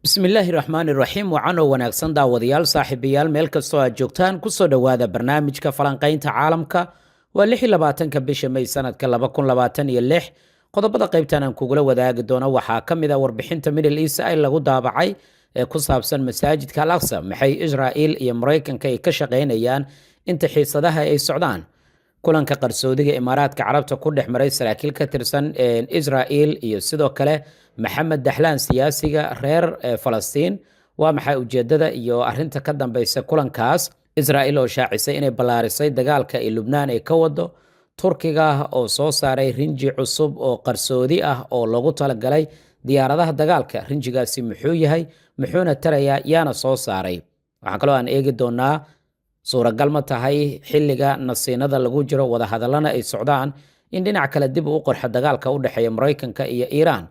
Bismillaahi raxmaani raxiim. Wacan oo wanaagsan, daawadayaal, saaxiibayaal, meel kastoo aad joogtaan, kusoo dhowaada barnaamijka falanqaynta caalamka. Waa 26-ka bisha May, sanadka 2026. Qodobada qaybtan aan kugula wadaagi doono waxaa ka mid ah warbixinta Middle East Eye lagu daabacay ee ku saabsan masaajidka Al Aqsa. Maxay Israa'iil iyo Maraykanka ay ka shaqaynayaan inta xiisadaha ay socdaan? Kulanka qarsoodiga Imaaraadka Carabta ku dhex maray saraakiil ka tirsan Israa'iil iyo sidoo kale Maxamed Daxlaan, siyaasiga reer Falastiin, waa maxay ujeedada iyo arinta ka dambeysa kulankaas? Israa'iil oo shaacisay inay ballaarisay dagaalka ay Lubnaan ay ka wado. Turkiga oo soo saaray rinji cusub oo qarsoodi ah oo loogu talagalay diyaaradaha dagaalka. Rinjigaasi muxuu yahay, muxuuna tarayaa, yaana soo saaray? Waxaa kaloo aan eegi doonaa: suuragal ma tahay xilliga nasiinada lagu jiro, wadahadallana ay socdaan, in dhinac kale dib uu qorxo dagaalka u dhexeeya Maraykanka iyo Iiraan?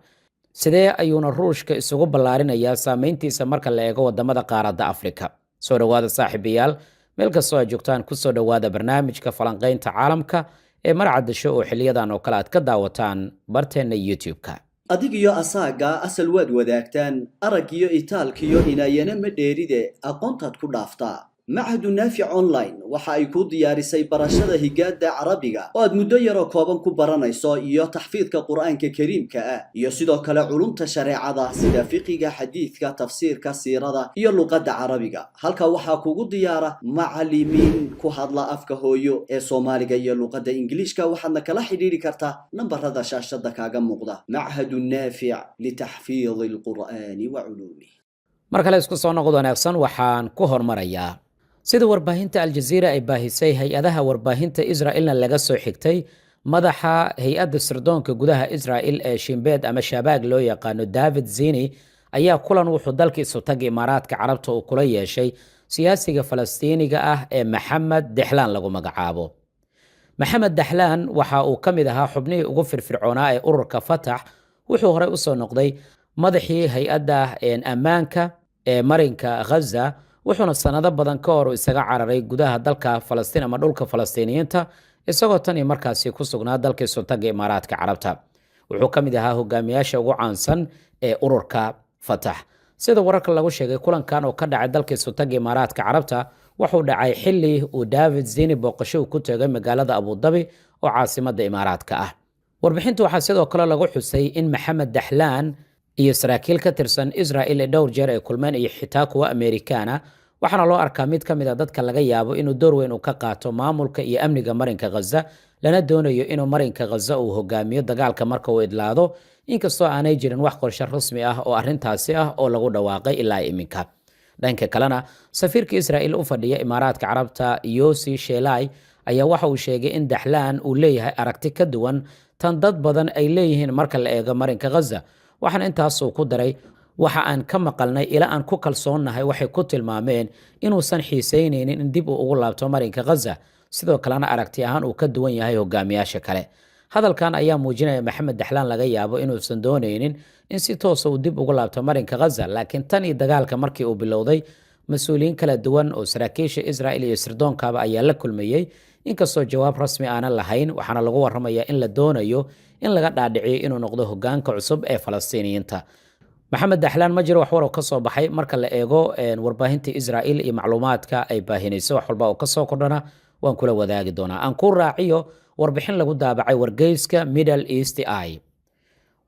Sidee ayuuna Ruushka isugu ballaarinayaa saameyntiisa marka la eego wadamada qaaradda Afrika? Soo dhowaada, saaxiibayaal, meel kastoo aad joogtaan, kusoo dhowaada barnaamijka falanqaynta caalamka ee Marcadasho, oo xiliyadan oo kale aad ka daawataan barteenna YouTube-ka. Adig iyo asaaga asal waad wadaagtaan, arag iyo itaalkiyo inaayana ma dheeride, aqoontaad ku dhaaftaa. Machadu Naafic Online waxa ay kuu diyaarisay barashada higaada Carabiga oo aad muddo yaroo kooban ku baranayso, iyo taxfiidka Qur'aanka Kariimka ah, iyo sidoo kale culumta shareecada sida fiqiga, xadiidka, tafsiirka, siirada iyo luqadda Carabiga. Halka waxaa kugu diyaara macalimiin ku hadla afka hooyo ee Soomaaliga iyo luqadda Ingiliishka. Waxaadna kala xidhiidhi kartaa nambarada shaashada kaaga muuqda. Machadu Naafic litaxfiidi alqur'aani wa culuumih. Mar kale isku soo noqod wanaagsan. Waxaan ku hormarayaa sida warbaahinta Aljaziira ay baahisay, hay-adaha warbaahinta Israa'ilna laga soo xigtay, madaxa hay-adda sirdoonka gudaha Israa'il ee Shimbeed ama Shabaag loo yaqaano, David Zini, ayaa kulan wuxuu dalka Isutaga Imaaraadka Carabta uu kula yeeshay siyaasiga Falastiiniga ah ee Maxamed Dexlaan lagu magacaabo. Maxamed Daxlaan waxa uu ka mid ahaa xubnihii ugu firfircoonaa ee ururka Fatax. Wuxuu horey usoo noqday madaxii hay-adda ammaanka ee marinka Ghaza, wuxuuna sanado badan ka hor isaga cararay gudaha dalka Falastiin ama dhulka Falastiiniyiinta, isagoo tan iyo markaasi ku sugnaa dalka Isutaga Imaaraadka Carabta. Wuxuu ka mid ahaa hogaamiyaasha ugu caansan ee ururka Fatax. Sida wararka lagu sheegay, kulankan oo ka dhacay dalka Isutaga Imaaraadka Carabta wuxuu dhacay xili uu David Zini booqasho uu ku tegay magaalada Abudabi oo caasimada Imaaraadka ah. Warbixinta waxaa sidoo kale lagu xusay in Maxamed Daxlaan iyo saraakiil ka tirsan Israel ee dhowr jeer ay kulmeen, iyo xitaa kuwa Amerikaana. Waxaana loo arkaa mid ka mid ah dadka laga yaabo inuu door weyn uu ka qaato maamulka iyo amniga marinka Ghaza, lana doonayo inuu marinka Ghaza uu hogaamiyo dagaalka marka uu idlaado, inkastoo aanay jirin wax qorshe rasmi ah oo arrintaasi ah oo lagu dhawaaqay ilaa iminka. Dhanka kalena, safiirka Israel u fadhiya Imaaraadka Carabta, Yosi Shelai, ayaa waxa uu sheegay in Daxlaan uu leeyahay aragti ka duwan tan dad badan ay leeyihiin marka la eego marinka Ghaza. Waxaana intaasuu ku daray: "Waxa aan ka maqalnay ila aan ku kalsoonnahay, waxay ku tilmaameen inuusan xiiseyneynin in dib uu ugu laabto marinka Ghaza, sidoo kalena aragti ahaan uu ka duwan yahay hogaamiyaasha kale." Hadalkan ayaa muujinaya Maxamed Daxlaan laga yaabo inuusan dooneynin in si toosa uu dib ugu laabto marinka Ghaza. Laakiin tan iyo dagaalka markii uu bilowday, mas-uuliyiin kala duwan oo saraakiisha Israel iyo sirdoonkaba ayaa la kulmayey, inkastoo jawaab rasmi aanan lahayn. Waxaana lagu waramayaa in la doonayo in laga dhaadhiciyo inuu noqdo hogaanka cusub ee Falastiiniyiinta. Maxamed Daxlaan, ma jiro wax war oo ka soo baxay marka la eego warbaahinta Israel iyo macluumaadka ay baahinayso. Wax walba oo kasoo kordhana waan kula wadaagi doonaa. Aan ku raaciyo warbixin lagu daabacay wargeyska Middle East Eye.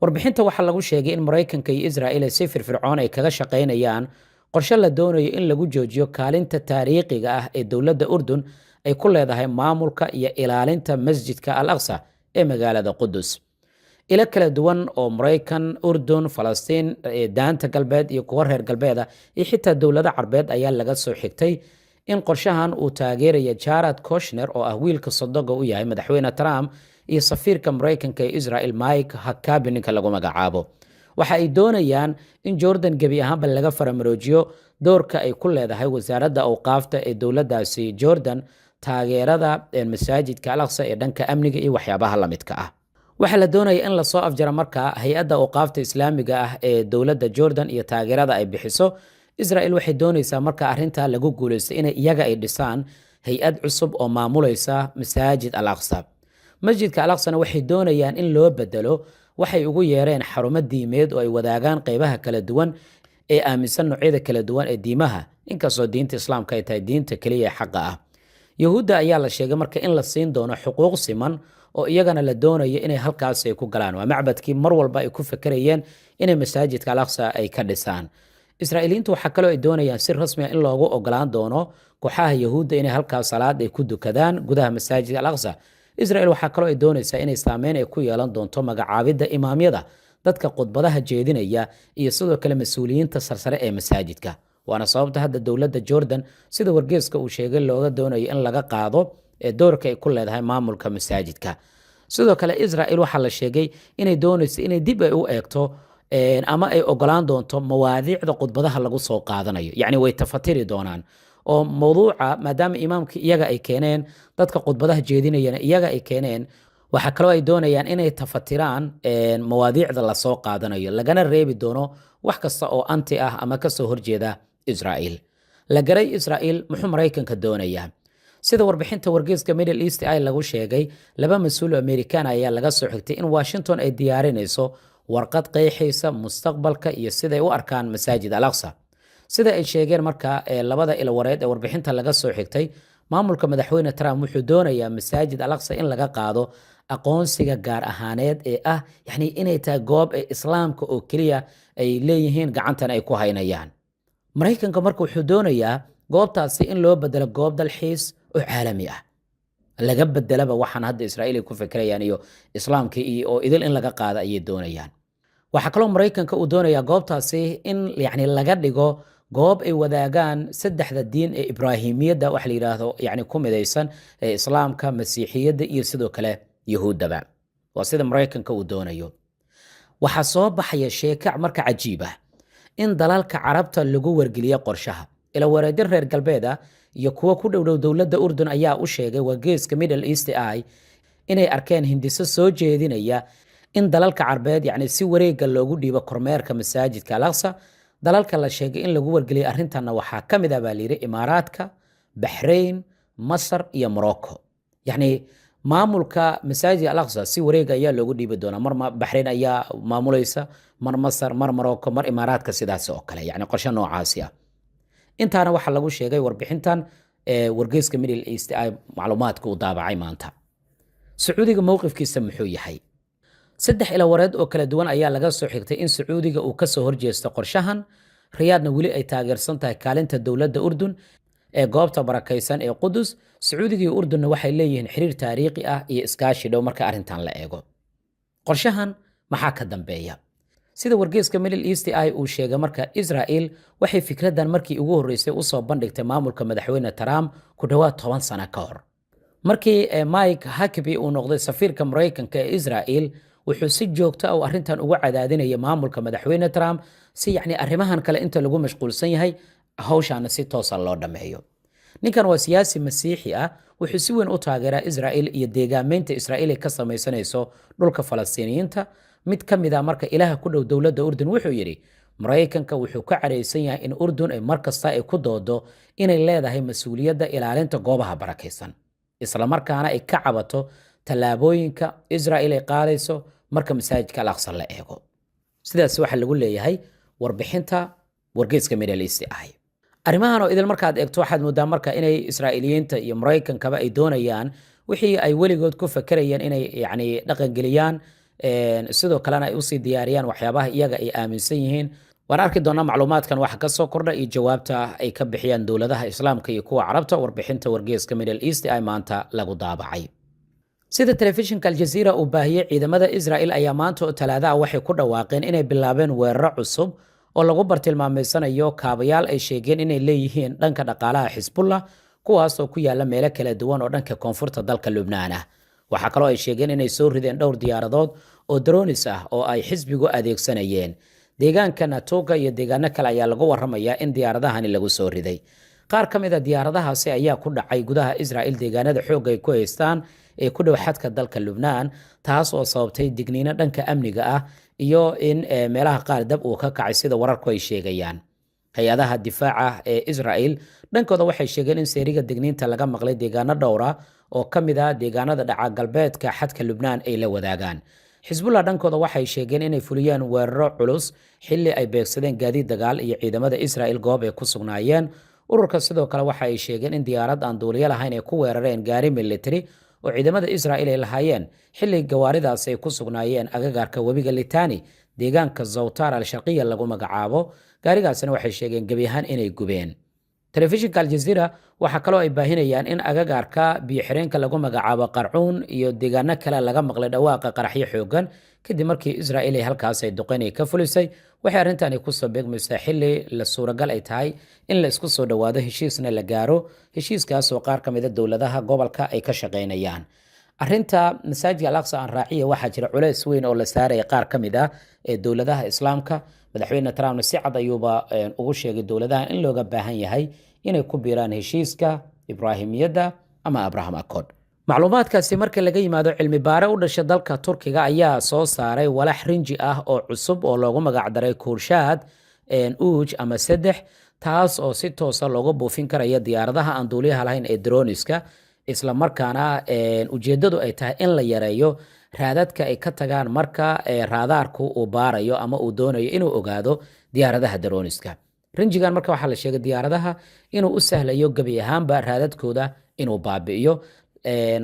Warbixinta waxaa lagu sheegay in Maraykanka iyo Israel ay si firfircoon ay kaga shaqaynayaan qorshe la doonayo in lagu joojiyo kaalinta taariikhiga ah ee dowladda Urdun ay ku leedahay maamulka iyo ilaalinta Masjidka Al Aqsa ee magaalada Qudus. Ilo kala duwan oo Maraykan, Urdun, Falastiin, Daanta Galbeed iyo kuwo reer galbeeda iyo xitaa dowlado Carbeed ayaa laga soo xigtay in qorshahan uu taageeraya Jared Kushner, oo ah wiilka sodoga u yahay madaxweyne Trump, iyo safiirka Maraykanka ee Israel, Mike Huckabee, ninka lagu magacaabo. Waxa ay doonayaan in Jordan gebi ahaanba laga faramaroojiyo doorka ay ku leedahay wasaaradda awqaafta ee dowladdaasi Jordan taageerada masaajidka Al Aqsa ee dhanka amniga iyo waxyaabaha lamidka ah. Waxaa la doonaya in lasoo afjaro markaa hay-adda awqaafta Islaamiga ah ee dowladda Jordan iyo taageerada ay bixiso. Israel waxay doonaysaa, marka arrintaa lagu guulaysto, inay iyaga ay dhisaan hay-ad cusub oo maamulaysa masaajid Al Aqsa. Masjidka Al Aqsana waxay doonayaan in loo bedelo waxay ugu yeereen xarumo diimeed oo ay wadaagaan qeybaha kala duwan Ee aaminsan noocyada kala duwan ee diimaha, inkastoo diinta Islaamka ay tahay diinta keliya ee xaqa ah. Yahuudda ayaa la sheegay marka in la siin doono xuquuq siman oo iyagana la doonayo inay halkaas ay ku galaan. Waa macbadkii mar walba ay ku fekerayeen inay Masaajidka Al Aqsa ay ka dhisaan. Israa'iiliyiintu waxaa kaloo ay doonayaan si rasmi ah in loogu ogolaan doono kooxaha Yahuudda inay halkaas salaad ay ku dukadaan gudaha Masaajidka Al Aqsa. Israel waxaa kaloo ay doonaysaa inay saameyn ay ku yeelan doonto magacaabidda imaamyada, dadka khudbadaha jeedinaya iyo sidoo kale mas-uuliyiinta sarsare ee masaajidka. Waana sababta hadda dowladda Jordan, sida wargeeska uu sheegay, looga doonayo in laga qaado ee doorka ay ku leedahay maamulka masaajidka. Sidoo kale Israel waxaa la sheegay inay doonayso inay dib ay u eegto ama ay ogolaan doonto mawaadiicda khudbadaha lagu soo qaadanayo. Yacni way tafatiri doonaan oo mawduuca, maadaama imaamka iyaga ay keeneen, dadka khudbadaha jeedinayana iyaga ay keeneen. Waxaa kaloo ay doonayaan inay tafatiraan mawaadiicda lasoo qaadanayo, lagana reebi doono wax kasta oo anti ah ama kasoo horjeeda Israel. La garay. Israel muxuu Maraykanka doonayaa? Sida warbixinta wargeyska Middle East Eye lagu sheegay, laba mas-uul oo Amerikaan ayaa laga soo xigtay in Washington ay diyaarinayso warqad qeexaysa mustaqbalka iyo siday u arkaan Masaajid Al Aqsa. Sida ay sheegeen marka labada ilwareed ee warbixinta laga soo xigtay, maamulka Madaxweyne Trump wuxuu doonayaa Masaajid Al Aqsa in laga qaado aqoonsiga gaar ahaaneed ee ah, yani inay tahay goob ee Islaamka oo keliya ay leeyihiin, gacantan ay ku haynayaan. Maraykanka marka wuxuu doonayaa goobtaasi in loo bedelo goob dalxiis oo caalami ah, laga bedelaba waxaan hadda Israa'iil ay ku fikirayaan iyo Islaamka iyo oo idil in laga qaado ayay doonayaan. Waxaa kaloo Maraykanka uu doonayaa goobtaasi in yani laga dhigo goob ay wadaagaan saddexda diin ee Ibraahimiyadda waxa la yidhaahdo, yani ku midaysan ee Islaamka, Masiixiyadda iyo sidoo kale Yahuuddaba. Waa sida Maraykanka uu doonayo. Waxaa soo baxaya sheeka marka cajiib ah in dalalka Carabta lagu wargeliyo qorshaha. Ilawareedyo reer galbeed ah iyo kuwo ku dhowdhow dowladda Urdun ayaa u sheegay wargeeska Middle East Eye inay arkeen hindiso soo jeedinaya in dalalka Carbeed yacni si wareega loogu dhiibo kormeerka Masaajidka Al Aqsa. Dalalka la sheegay in lagu wargeliyay arrintanna waxaa ka mid ah, baa layidhi, Imaaraadka, Baxrayn, Masar iyo Morocco. Yacni maamulka Masaajidka Al Aqsa si wareega ayaa loogu dhiibi doonaa. Mar Baxrayn ayaa maamulaysa, mar Masar, mar Morocco, mar Imaaraadka, sidaas oo kale. Yacni qorshe noocaasi ah. Intaana waxaa lagu sheegay warbixintan ee wargeyska Middle East ay macluumaadka uu daabacay maanta. Sacuudiga mowqifkiisa muxuu yahay? Saddex ilawareed oo kala duwan ayaa laga soo xigtay in Sacuudiga uu kasoo horjeesto qorshahan, Riyaadna weli ay taageersan tahay kaalinta dowladda Urdun ee goobta barakaysan ee Qudus. Sacuudiga iyo Urdunna waxay leeyihiin xiriir taariikhi ah iyo iskaashi dhow marka arrintan la eego. Qorshahan maxaa ka dambeeya? Sida wargeyska Middle East Eye uu sheegay marka, Israel waxay fikraddan markii ugu horreysay usoo bandhigtay maamulka Madaxweyne Trump ku dhowaad 10 sano ka hor. Markii Mike Huckabee uu noqday safiirka Maraykanka ee Israel, wuxuu si joogto ah uu arrintan ugu cadaadinaya maamulka Madaxweyne Trump si yacni arrimahan kale inta lagu mashquulsan yahay hawshaana si toosa loo dhammeeyo. Ninkan waa siyaasi Masiixi ah. Wuxuu si weyn u taageeraa Israel iyo deegaameynta Israel ay ka samaysanayso dhulka Falastiiniyiinta. Mid ka mid a marka ilaha ku dhow dowladda Urdun wuxuu yidhi, Maraykanka wuxuu ka caraysan yahay in Urdun ay mar kasta ay ku doodo inay leedahay mas-uuliyadda ilaalinta goobaha barakaysan, islamarkaana ay ka cabato tallaabooyinka Israel ay qaadayso marka Masaajidka Al Aqsa la eego. Sidaas waxaa lagu leeyahay warbixinta wargeyska Middle East Eye. Arrimahan oo idil markaad eegto, waxaad moodaa marka inay Israa'iiliyiinta iyo Maraykankaba ay doonayaan wixii ay weligood ku fakerayeen inay yani dhaqangeliyaan, sidoo kalena ay usii diyaariyaan waxyaabaha iyaga ay aaminsan yihiin. Waan arki doonaa macluumaadkan waxa ka soo kordha iyo jawaabta ay ka bixiyaan dowladaha Islaamka iyo kuwa Carabta warbixinta wargeeska Middle East ay maanta lagu daabacay. Sida telefishinka Aljaziira uu baahiyey, ciidamada Israel ayaa maanta oo Talaadaha waxay ku dhawaaqeen inay bilaabeen weeraro cusub oo lagu bartilmaameysanayo kaabayaal ay sheegeen inay leeyihiin dhanka dhaqaalaha Xisbullah, kuwaas oo ku yaala meelo kala duwan oo dhanka koonfurta dalka Lubnaan ah. Waxaa kaloo ay sheegeen inay soo rideen dhowr diyaaradood oo drones ah oo ay xisbigu adeegsanayeen. Deegaanka Natoga iyo deegaano kale ayaa lagu waramayaa in diyaaradahani lagu soo riday. Qaar ka mid a diyaaradahaasi ayaa ku dhacay gudaha Israel, deegaanada xoogga ay ku haystaan ee ku dhow xadka dalka Lubnaan, taas oo sababtay digniino dhanka amniga ah iyo in meelaha qaar dab uu ka kacay, sida wararku ay sheegayaan. Hay-adaha difaaca ee Israel dhankooda waxay sheegeen in seeriga digniinta laga maqlay deegaano dhowra oo ka mid ah deegaanada dhaca galbeedka xadka Lubnaan ay la wadaagaan. Xisbullah dhankooda waxay sheegeen inay fuliyeen weeraro culus xilli ay beegsadeen gaadiid dagaal iyo ciidamada Israel goob ay ku sugnaayeen. Ururka sidoo kale waxa ay sheegeen in diyaarad aan duuliyo lahayn ay ku weerareen gaari military oo ciidamada Israel ay lahaayeen, xilli gawaaridaasi ay ku sugnaayeen agagaarka webiga Litani, deegaanka Zawtar al Sharqiya lagu magacaabo. Gaarigaasina waxay sheegeen gebi ahaan inay gubeen. Telefishinka Aljaziira waxaa kaloo ay baahinayaan in agagaarka biyo-xireenka lagu magacaabo Qarcuun iyo deegaano kale laga maqlay dhawaaqa qaraxyo xoogan, kadib markii Israel ay halkaas ay duqeyn ka fulisay. Waxay arrintani kusoo beegmaysaa xilli la suuragal ay tahay in la isku soo dhowaado, heshiisna la gaaro, heshiiskaasoo qaar ka mida dowladaha gobolka ay ka shaqaynayaan. Arinta Masaajidka Al Aqsa aan raaciya. Waxaa jira culeys weyn oo la saaraya qaar ka mid ah ee dowladaha Islaamka. Madaxweyne Trumpna si cad ayuuba ugu sheegay dowladaha in looga baahan yahay inay ku biiraan heshiiska Ibraahimiyadda ama Abraham Accord. Macluumaadkaasi marka laga yimaado, cilmi baare u dhashay dalka Turkiga ayaa soo saaray walax rinji ah oo cusub oo loogu magacdaray Kuurshaad Uj ama 3, taas oo si toosa looga buufin karaya diyaaradaha aan duuliyaha lahayn ee droniska, isla markaana ujeedadu ay tahay in la yareeyo raadadka ay ka tagaan marka raadaarku uu baarayo ama uu doonayo inuu ogaado diyaaradaha droniska. Rinjigan marka waxaa la sheegay diyaaradaha inuu u sahlayo gebi ahaanba raadadkooda inuu baabi'iyo,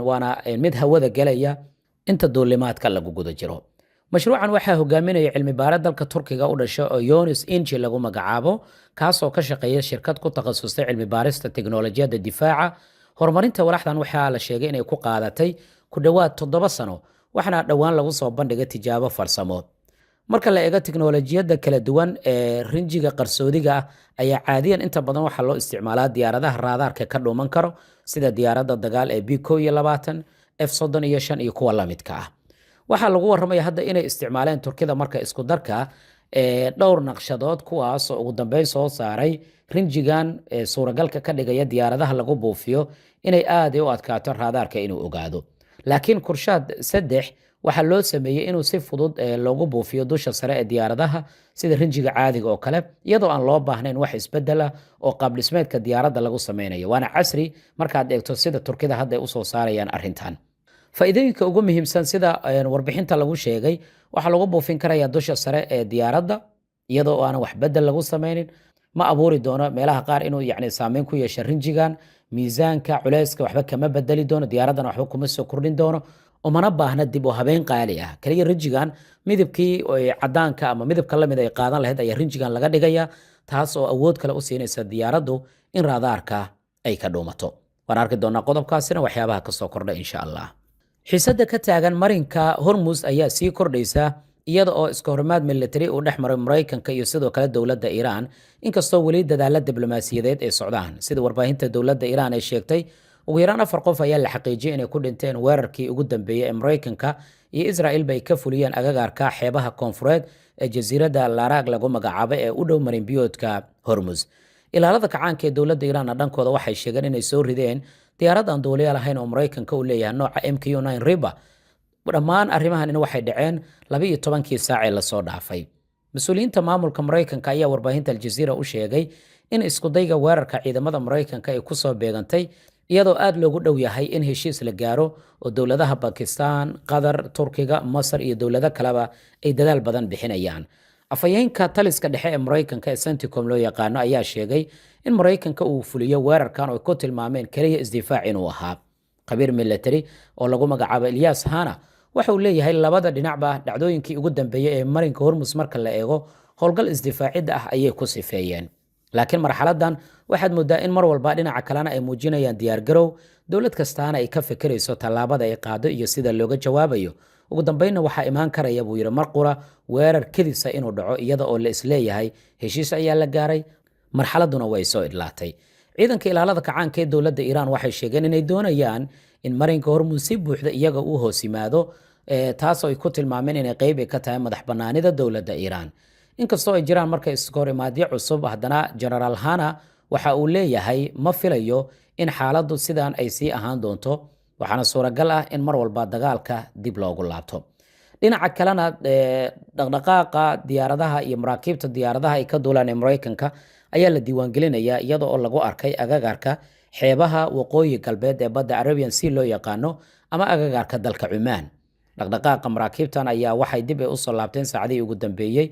waana mid hawada gelaya inta duulimaadka lagu guda jiro. Mashruucan waxaa hogaaminaya cilmi baare dalka Turkiga u dhasha oo Yonis Inji lagu magacaabo, kaasoo ka shaqeeya shirkad ku takhasustay cilmi baarista teknolojiyadda difaaca. Horumarinta walaxdan waxaa la sheegay inay ku qaadatay ku dhowaad 7 sano, waxaana dhowaan lagu soo bandhigay tijaabo farsamo. Marka la eego teknolojiyadda kala duwan ee rinjiga qarsoodiga ah ayaa caadiyan inta badan waxaa loo isticmaalaa diyaaradaha raadaarka ka dhuuman karo, sida diyaaradda dagaal ee B 21, F 35 iyo kuwa lamidka ah. Waxaa lagu waramaya hadda inay isticmaaleen Turkida marka isku darka dhowr naqshadood, kuwaas oo ugu dambeyn soo saaray rinjigan suuragalka ka dhigaya diyaaradaha lagu buufiyo inay aad u adkaato raadaarka inuu ogaado. Laakiin Kurshaad 3 waxaa loo sameeyey inuu si fudud loogu buufiyo dusha sare ee diyaaradaha sida rinjiga caadiga oo kale, iyadoo aan loo baahnayn wax isbedel ah oo qaabdhismeedka diyaaradda lagu sameynayo. Waana casri markaad eegto sida Turkida hadda ay usoo saarayaan arrintan. Faa'iidooyinka ugu muhiimsan, sida warbixinta lagu sheegay, waxaa lagu buufin karayaa dusha sare ee diyaaradda iyadoo aanan wax bedel lagu sameynin. Ma abuuri doono meelaha qaar inuu yani saameyn ku yeesho rinjigan. Miisaanka, culeyska waxba kama bedeli doono, diyaaraddana waxba kuma soo kordhin doono, umana baahna dib u habeyn qaali ah. Kaliya rinjigan midabkii cadaanka ama midabka lamid ay qaadan lahayd ayaa rinjigan laga dhigaya, taas oo awood kale u siinaysa diyaaraddu in raadaarka ay ka dhuumato. Waan arki doonaa qodobkaasina waxyaabaha kasoo kordha, insha Allah. Xiisadda ka taagan marinka Hormus ayaa sii kordhaysa, iyada oo iska horimaad military uu dhex maray Maraykanka iyo sidoo kale dowladda Iiraan, inkastoo weli dadaala diblomaasiyadeed ay socdaan. Sida warbaahinta dowladda Iiraan ay sheegtay, ugu yaraan afar qof ayaa la xaqiijiyay inay ku dhinteen weerarkii ugu dambeeyey ee Maraykanka iyo Israa'iilba ay ka fuliyeen agagaarka xeebaha koonfureed ee jasiiradda Laaraag lagu magacaabay ee u dhow marinbiyoodka Hormus. Ilaalada kacaanka ee dowladda Iiraanna dhankooda waxay sheegeen inay soo rideen diyaarad aan duuliya lahayn oo Maraykanka uu leeyahay, nooca MQ 9 Reaper. Dhammaan arrimahanina waxay dhaceen 12-kii saacee lasoo dhaafay. Mas-uuliyiinta maamulka Maraykanka ayaa warbaahinta Aljaziira u sheegay in iskudayga weerarka ciidamada Maraykanka ay kusoo beegantay iyadoo aad loogu dhow yahay in heshiis la gaaro, oo dowladaha Bakistan, Qatar, Turkiga, Masar iyo dowlado kaleba ay dadaal badan bixinayaan. Afhayeenka taliska dhexe ee Maraykanka ee CENTCOM loo yaqaano ayaa sheegay in Maraykanka uu fuliyo weerarkan oo ay ku tilmaameen keliya isdifaac inuu ahaa. Khabiir military oo lagu magacaabo Ilyas Hana waxa uu leeyahay labada dhinacba dhacdooyinkii ugu dambeeyey ee marinka Hormus marka la eego howlgal isdifaacidda ah ayay ku sifeeyeen, laakiin marxaladan waxaad moodaa in mar walba dhinaca kalena ay muujinayaan diyaargarow, dowlad kastaana ay ka fikirayso tallaabada ay qaado iyo sida looga jawaabayo. Ugu dambeynna waxaa imaan karaya, buu yidhi, mar qura weerar kedisa inuu dhaco, iyada oo la isleeyahay heshiis ayaa la gaaray, marxaladuna way soo idlaatay. Ciidanka ilaalada kacaanka ee dowladda Iiraan waxay sheegeen inay doonayaan in marinka Hormuud si buuxda iyaga uu hoos yimaado, taasoo ay ku tilmaameen inay qeyb ay ka tahay madax bannaanida dowladda Iiraan. Inkastoo ay jiraan marka iska horimaadyo cusub, haddana Genaraal Hana waxa uu leeyahay ma filayo in xaaladdu sidan ay sii ahaan doonto, waxaana suuragal ah in mar walba dagaalka dib loogu laabto. Dhinaca kalena, dhaqdhaqaaqa diyaaradaha iyo maraakiibta diyaaradaha ay ka duulaan ee Maraykanka ayaa la diiwaangelinayaa, iyada oo lagu arkay agagaarka xeebaha waqooyi galbeed ee badda Arabian Sea loo yaqaano ama agagaarka dalka Cumaan. Dhaqdhaqaaqa maraakiibtan ayaa waxay dib ay usoo laabteen saacadihii ugu dambeeyey.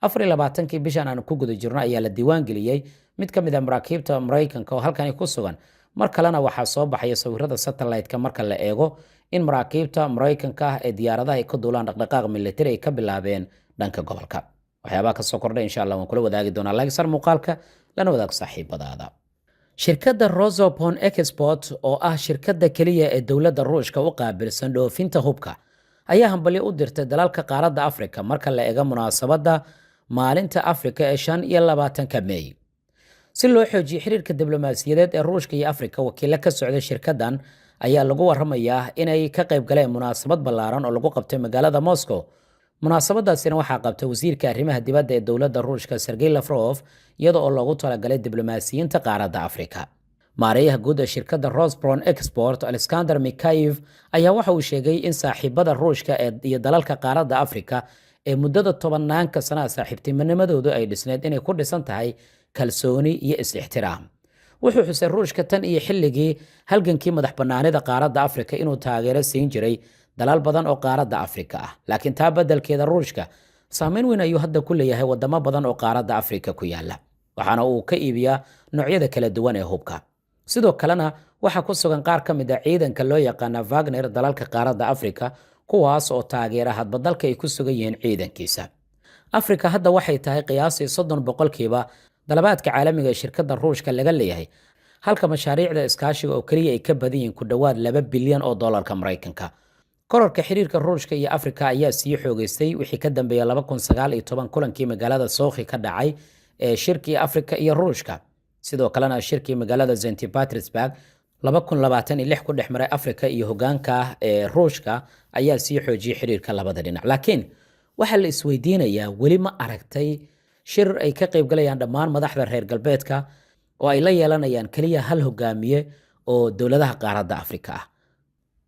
24-kii bishan aan ku guda jirno ayaa la diiwaan geliyey mid ka mid a maraakiibta Maraykanka oo halkani ku sugan. Mar kalena waxaa soo baxaya sawirada satellite-ka marka la eego in maraakiibta Maraykanka ah ee diyaaradaha ay ka duulaan dhaqdhaqaaq militari ay ka bilaabeen dhanka gobolka. Waxyaabaha kasoo kordhay insha Allah waan kula wadaagi doonaa. Like saar muuqaalka, lana wadaag saaxiibadaada. Shirkadda Rosoboronexport, oo ah shirkadda keliya ee dowladda Ruushka u qaabilsan dhoofinta hubka, ayaa hambalyo u dirtay dalalka qaaradda Afrika marka la eego munaasabadda Maalinta Afrika ee 25-ka Meey. Si loo xoojiyo xiriirka diblomaasiyadeed ee Ruushka iyo Afrika, wakiilo ka socda shirkaddan ayaa lagu waramayaa inay ka qayb galeen munaasabad ballaaran oo lagu qabtay magaalada Moscow. Munaasabadaasina waxaa qabtay wasiirka arrimaha dibadda ee dowladda Ruushka, Sergey Lavrov, iyada oo loogu talagalay diblomaasiyiinta qaaradda Afrika. Maareeyaha guud ee shirkadda Rosoboronexport, Alexander Mikayev, ayaa waxa uu sheegay in saaxiibada Ruushka iyo dalalka qaaradda Afrika ee muddada tobanaanka sanaha saaxiibtinimadoodu ay dhisneed inay ku dhisan tahay kalsooni iyo is-ixtiraam. Wuxuu xusay Ruushka tan iyo xilligii halgankii madax bannaanida qaaradda Afrika inuu taageero siin jiray dalal badan oo qaaradda Afrika ah, laakiin taa beddelkeeda Ruushka saameyn weyn ayuu hadda ku leeyahay wadamo badan oo qaaradda Afrika ku yaala, waxaana uu ka iibiyaa noocyada kala duwan ee hubka. Sidoo kalena waxaa ku sugan qaar ka mid a ciidanka loo yaqaana Wagner dalalka qaaradda Afrika, kuwaas oo taageera hadba dalka ay ku sugan yihiin ciidankiisa. Afrika hadda waxay tahay qiyaasii 30% dalabaadka caalamiga ee shirkadda Ruushka laga leeyahay, halka mashaariicda iskaashiga oo keliya ay ka badan yihiin ku dhowaad 2 bilyan oo dollarka Maraykanka. Kororka xiriirka Ruushka iyo Afrika ayaa sii xoogeystay wixii ka dambeeya 2019 kulankii magaalada Sochi ka dhacay ee shirkii Afrika iyo Ruushka. Sidoo kalena shirkii magaalada St Petersburg 2026 ku dhex maray Afrika iyo hogaanka ee Ruushka ayaa sii xoojiyey xiriirka labada dhinac. Laakiin waxaa la isweydiinayaa, weli ma aragtay shir ay ka qaybgalayaan dhammaan madaxda reer galbeedka oo ay la yeelanayaan keliya hal hogaamiye oo dowladaha qaaradda Afrika ah?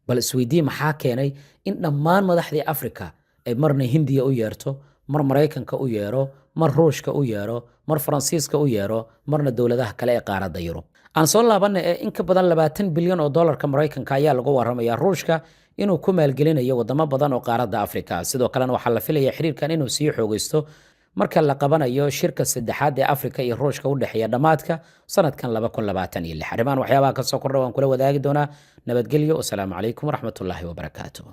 Bal isweydii, maxaa keenay in dhammaan madaxdii Afrika ay marna Hindiya u yeerto, mar Maraykanka u yeero, mar Ruushka u yeero, mar Faransiiska u yeero, marna dowladaha kale ee qaaradda Yurub? Aan soo laabanna ee in ka badan 20 bilyan oo dollarka Maraykanka ayaa lagu waramaya Ruushka inuu ku maalgelinayo wadamo badan oo qaaradda Afrika. Sidoo kalena waxaa la filaya xiriirkan inuu sii xoogeysto marka la qabanayo shirka saddexaad ee Afrika iyo Ruushka u dhexeeya dhammaadka sanadkan. Arrimahan waxyaabaha kasoo kordha waan kula wadaagi doonaa. Nabadgelyo, wasalaamu calaykum waraxmatullaahi wabarakaatu.